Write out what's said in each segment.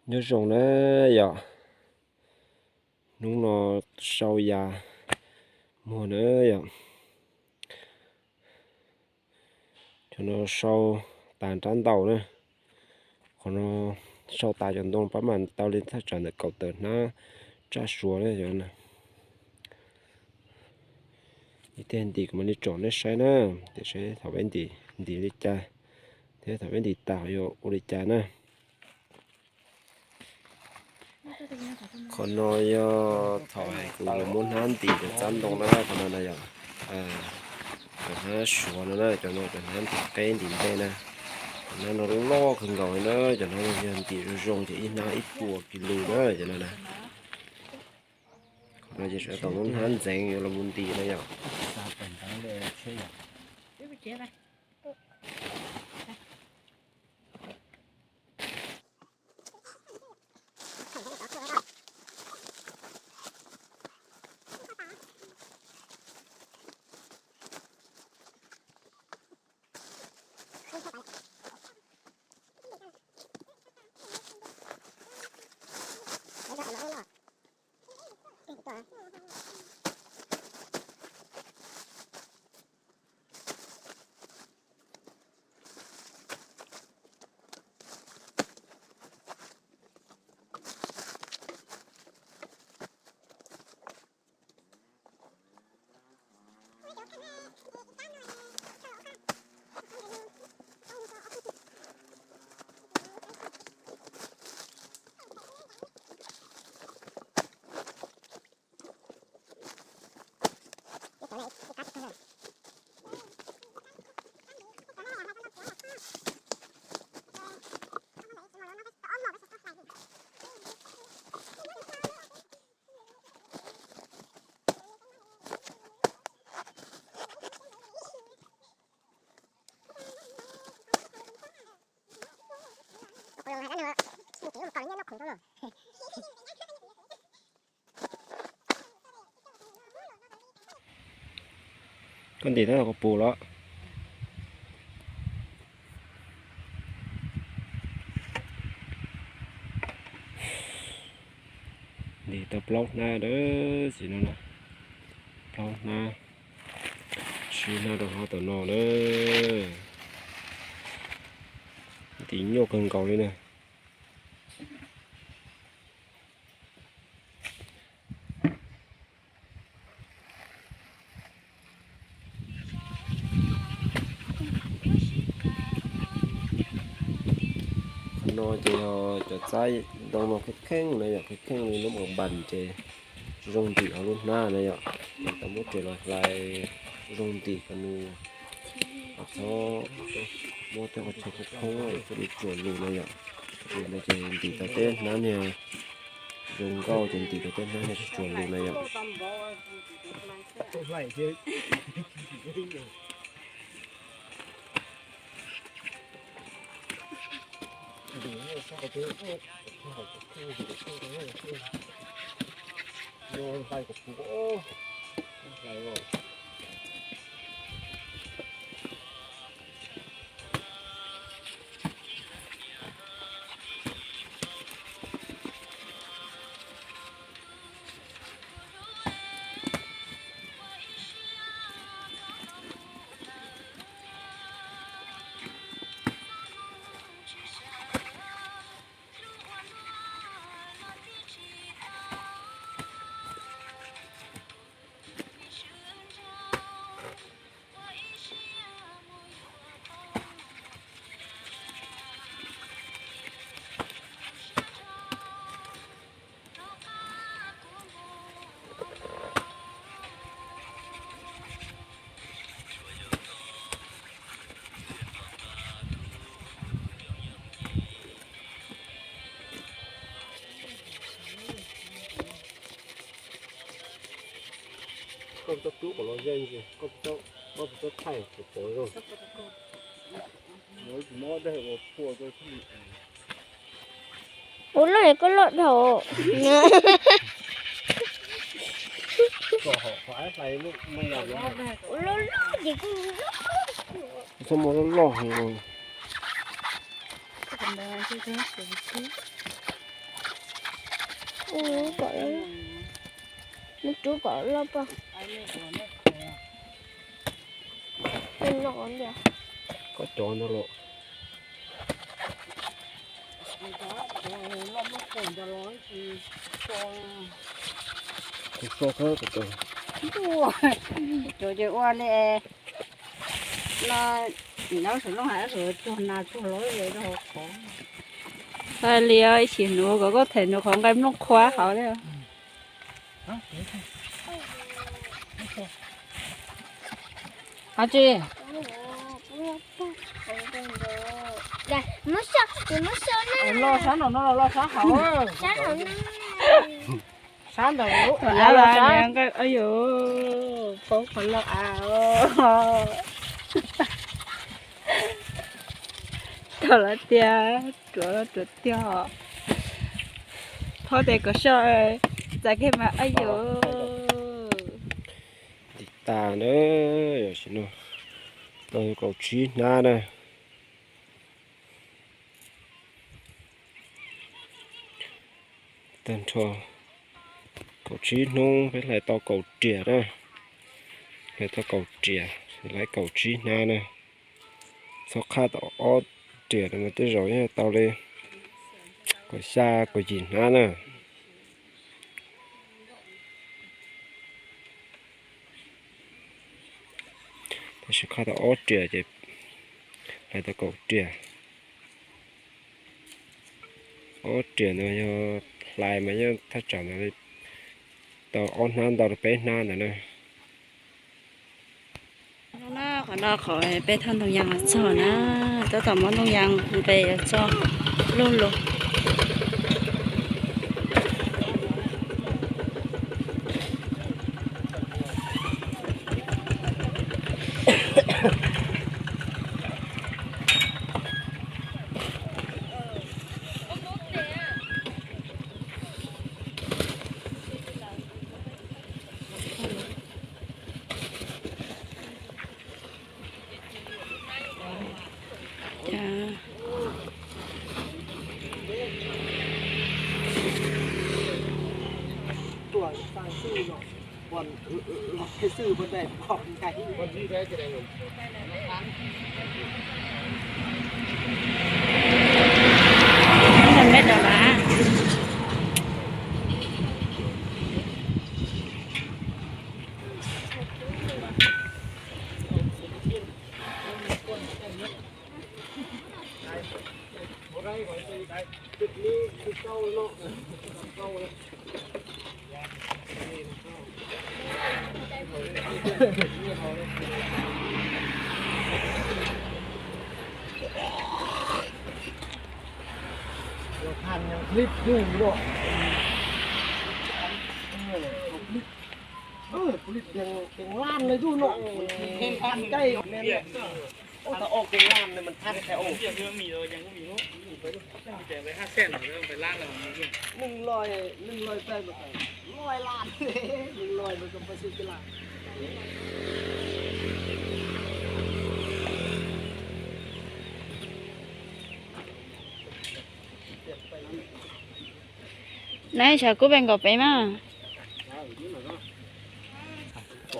Nyob zoo na yom, hnub no sau yas muag na yom. Cov no sau tas nrab ntau na. Qhov no sau tas cov ntoo pab mam tau li thaj tsam ntawm kaum tawm hnab tsaj suav na cov no. Ib tiag ntim kuv mam li tsom nej saib na, tiam sis thaum peb ntim ntim li cas thiab thaum peb ntim tas yuav ua li cas na. Qhov no yog thaum kuv los muab hnab ntim cov txab ntoo na, qhov no na yom, cov hnab suav no na, cov no cov hnab ntim qeb ntim ntej na. Cov hnab no loj kawg nkaus li na, cov hnab no yog ntim zoo zoo ces ib hnab ib puas kis lus na cov no na. Qhov no ces sawv daws muab hnab ntxeev yuav los mus ntim na yom. Koj ntim tab tom pus los? Ntim tau plaub hnab lawm, tsis no na, plaub hnab, tsib hnab rau hauv tom no na. Ntim nyuaj kawg nkaus li na. Qhov no ces yog cov txab ntoo no kheej kheej na yom, kheej kheej li lub npas ces zoo ntim hauv lub hnab na yom. Ces tau muab coj los hlais zoo ntim kom nws txhob muab tej qhov chaw khoob khoob thiaj li tsuam lus na yom. Ces no ces ntim tau tej hnab niag zoo nkauj ces ntim tau tej hnab niag tsis tsuam lus na yom. Koj puas tau rub kom los ze ntsis, koj puas tau, koj puas tau thaij kom pom zoo. Ua loj es koj loj dhau. Ua loj loj ces koj loj. Txhob muab loj loj heev. Kom, muab rub kom loj pog. Koj cov ntawd los. Kuv so kawg, kuv cov ces ua li no, nim no saum looj hais saum cuag nas cuag lawv rau qhov. Hais li ib sim nuav kom koj them nws qhov nqaij nplooj qhuav hauv thiab. Hov tsi? Los sab nraum no los los sab hauv. Sab ntawm lub av los sab. Yus poob qhov loj av. Tau lawm tiag, ruam ruam tiag. Phob tes kom soj, txais kiag mas, ab yus. Tiv tas na, yog sim no tau kaum tsib hnab na. Tag nrho kaum tsib hnub peb hlais tau kaum riam na. Hlais tau kaum riam, hlais kaum tsib hnab na. Txhob qhaj tau ob riam no mas tej zaum yeej tau li kaum xya kaum yim hnab na. Tab sis qhaj tau ob riam ces hlais tau kaum riam. Ob riam ntawd yog hlais mas yeej thaj tsam ntawd tau ob hnab ntau rau peb hnab ntawd na. Qhov no qhov peb thauj ntoo yas los txog na, tab tom muab ntoo yas nqes los txog lug lug. Plis, plis, plis lan lawm tus no. Ua tau ua plis lan lawm mas thab thiab ua. Nws loj, nws loj peb mas loj lan, nws loj mas kom peb sib plis lan. Nab, tshav kub pes nkaum peb mas. Ua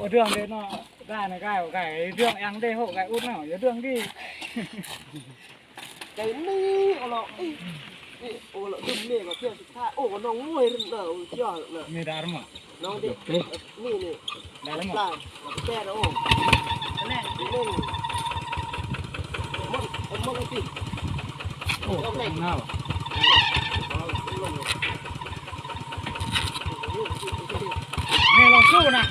dej no, dej no, dej eang dej hauv dej ub no, yuav dej nqig. Cov me ua los, ua los dej me los thiaj tsis thab, ua kom noj nguj na, ua thiaj na. No dej me ne, plas, plas no. Me los sub na.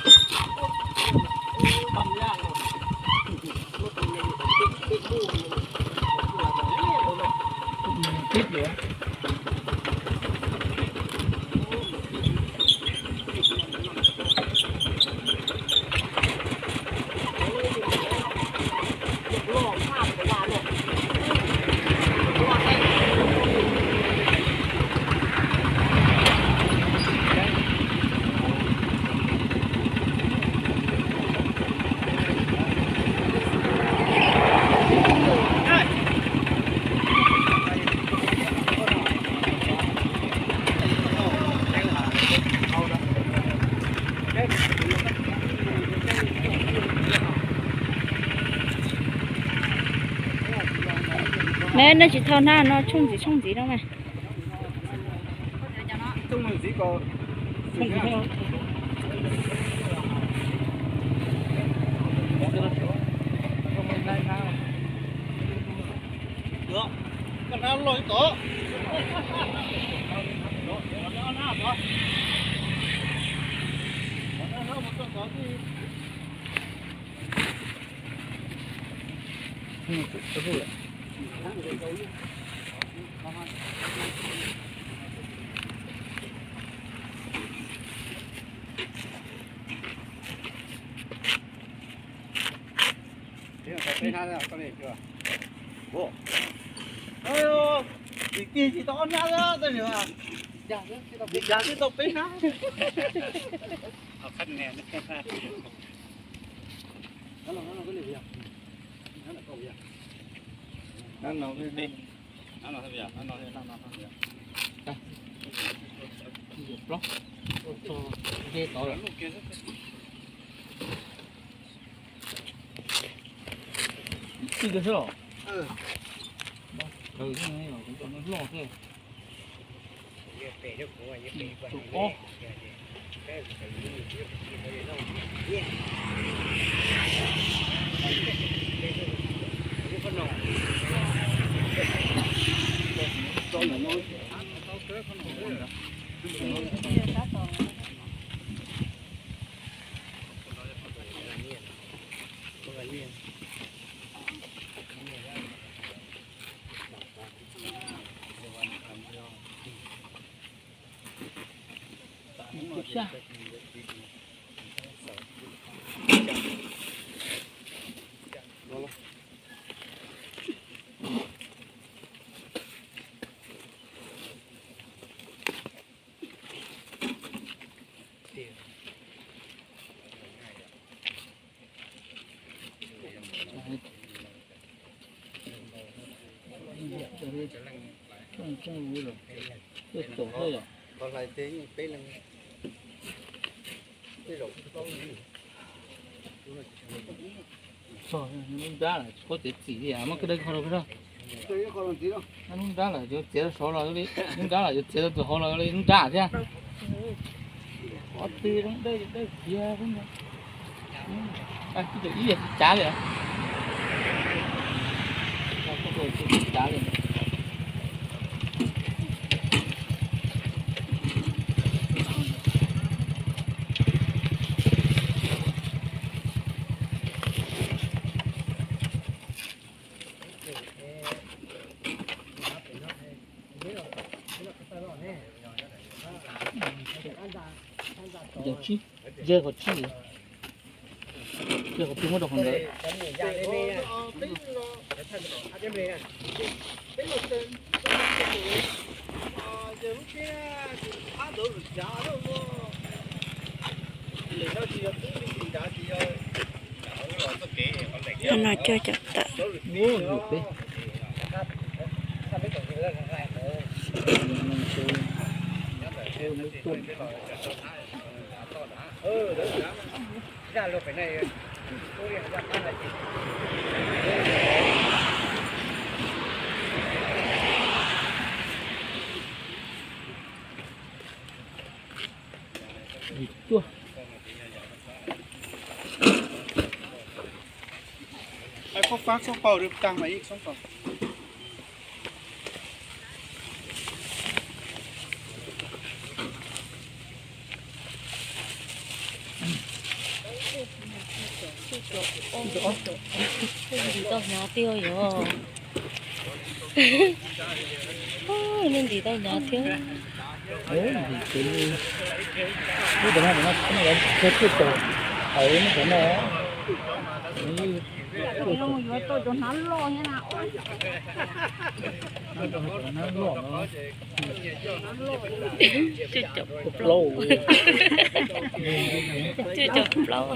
Ne, nej tsis tau hnab no, tshooj ntxiv tshooj ntxiv no mas. Tsis tig tsis tau ob hnab, tab sis mas tig tsis tau peb hnab. Tij xwb los? Loj xwb. Hnub nrab lawm tsis paub txiav txim li, muab kawg dawb qhov rau. Hnub nrab lawm yuav txiav rau saud los li, hnub nrab lawm yuav txiav rau tus hauv los li, hnub nrab thiab. Qhov twg dawb dawb kiag, ib yam tsis cav li. Tsis cav li. Yog tsib, yog qhov tsib, yog qhov twg muab rau qhov ntawd. Qhov no cuaj caum tawm. Ub, yog peb. Yim cuaj. Ai, koj fab txhob pauj, tag mas ib txhob pauj. Ntim tau hnyav tiag yog. Ntim tau hnyav thiab. Lub no, lub no, lub no, lub no. Yuav tau cov hnav loj thiab na. Hnav loj no. Cuaj caum plaub. Cuaj caum plaub.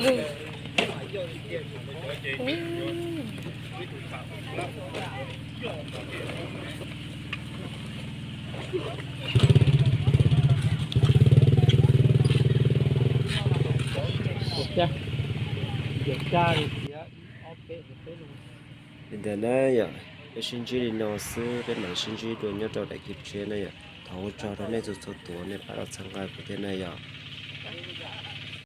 Ntawm na yom, Peb sib ntsib li no xwb, peb mam li sib ntsib dua nyob rau daim clip tshiab na yom. Thov ua tsaug rau nej txhua txhua tus nej pab los txhawb nqa kuv thiab na yom.